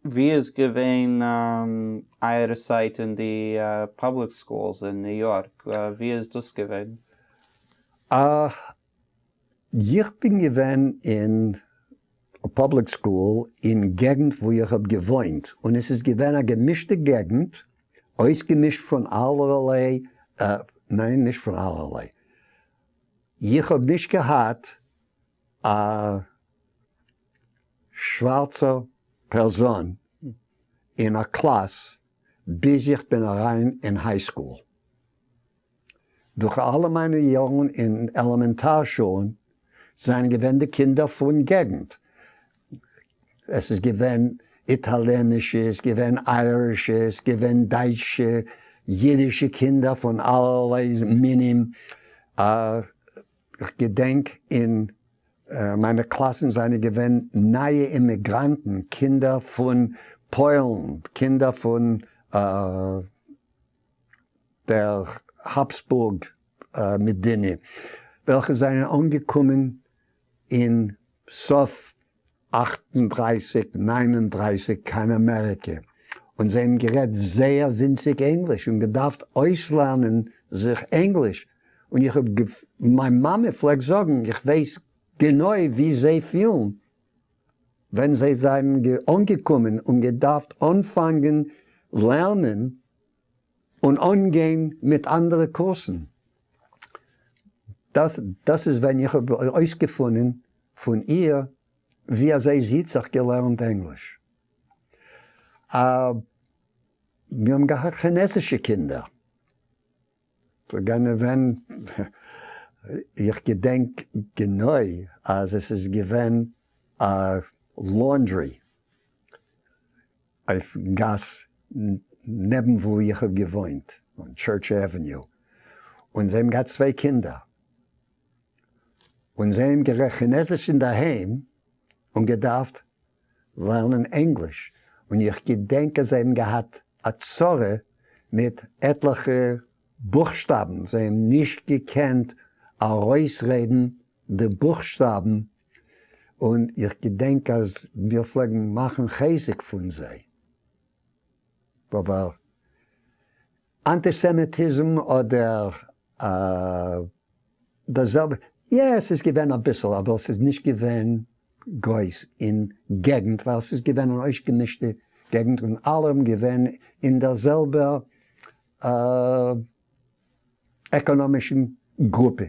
ווי איז געווען אייער צייט אין די public schools אין ניו יארק? ווי איז דאס געווען? איך בין געווען אין א public school אין געגנט וואו איך האב געוואוינט, און עס איז געווען א געמישטע געגנט, אויסגעמישט פון אלערליי, ניין נישט פון אלערליי, איך האב נישט געהאט א שווארצע פערזאן אין א קלאס ביז איך בין אריין אין high school. דורך אלע מיינע יארן אין עלעמענטאר שולן זענען געווען די קינדער פון געגנט, עס איז געווען איטאליענישע, עס איז געווען איירישע, עס איז געווען דייטשע, אידישע קינדער פון אלערליי מינים, איך געדענק אין מיינע קלאסן זענען געווען נייע אימיגראנטן, קינדער פון פוילן, קינדער פון דער האפסבורג מדינה, וועלכע זענען אנגעקומען אין סוף 38, 39 קיין אמעריקע, און זיי האבן גערעדט זייער ווינציג ענגליש און געדארפט אויסלערנען זיך ענגליש, און איך האב, מיין מאמע פלעגט זאגן, איך ווייס גענוי ווי זיי פילן ווען זיי זענען אנגעקומען און געדארפט אנפאנגען לערנען און אנגיין מיט אנדערע קורסן. דאס דאס איז ווען איך האב אויסגעפונען פון איר ווי אזוי זי האט זיך געלערנט ענגליש. מיר האבן געהאט כינעזישע קינדער. ווען איך געדענק גענוי אז עס איז געווען א laundry אויפן גאס נעבן וואו איך האב געוואוינט, אן Church Avenue, און זיי האבן געהאט צוויי קינדער, און זיי האבן גערעדט כינעזיש אינדערהיים און געדארפט לערנען ענגליש, און איך געדענק אז זיי האבן געהאט א צרה מיט עטליכע בוכשטאבן, זיי האבן נישט געקענט ארויסרעדן די בוכשטאבן, און איך געדענק אז מיר פלעגן מאכן חוזק פון זיי, אבער אנטיסעמיטיזם אדער דאס זעלבע, יא עס איז געווען אביסל אבער עס איז נישט געווען גרויס אין געגנט ווייל עס איז געווען אן אויסגעמישטע געגנט און אלע האבן געווען אין דער זעלבער עקאנאמישן גרופע.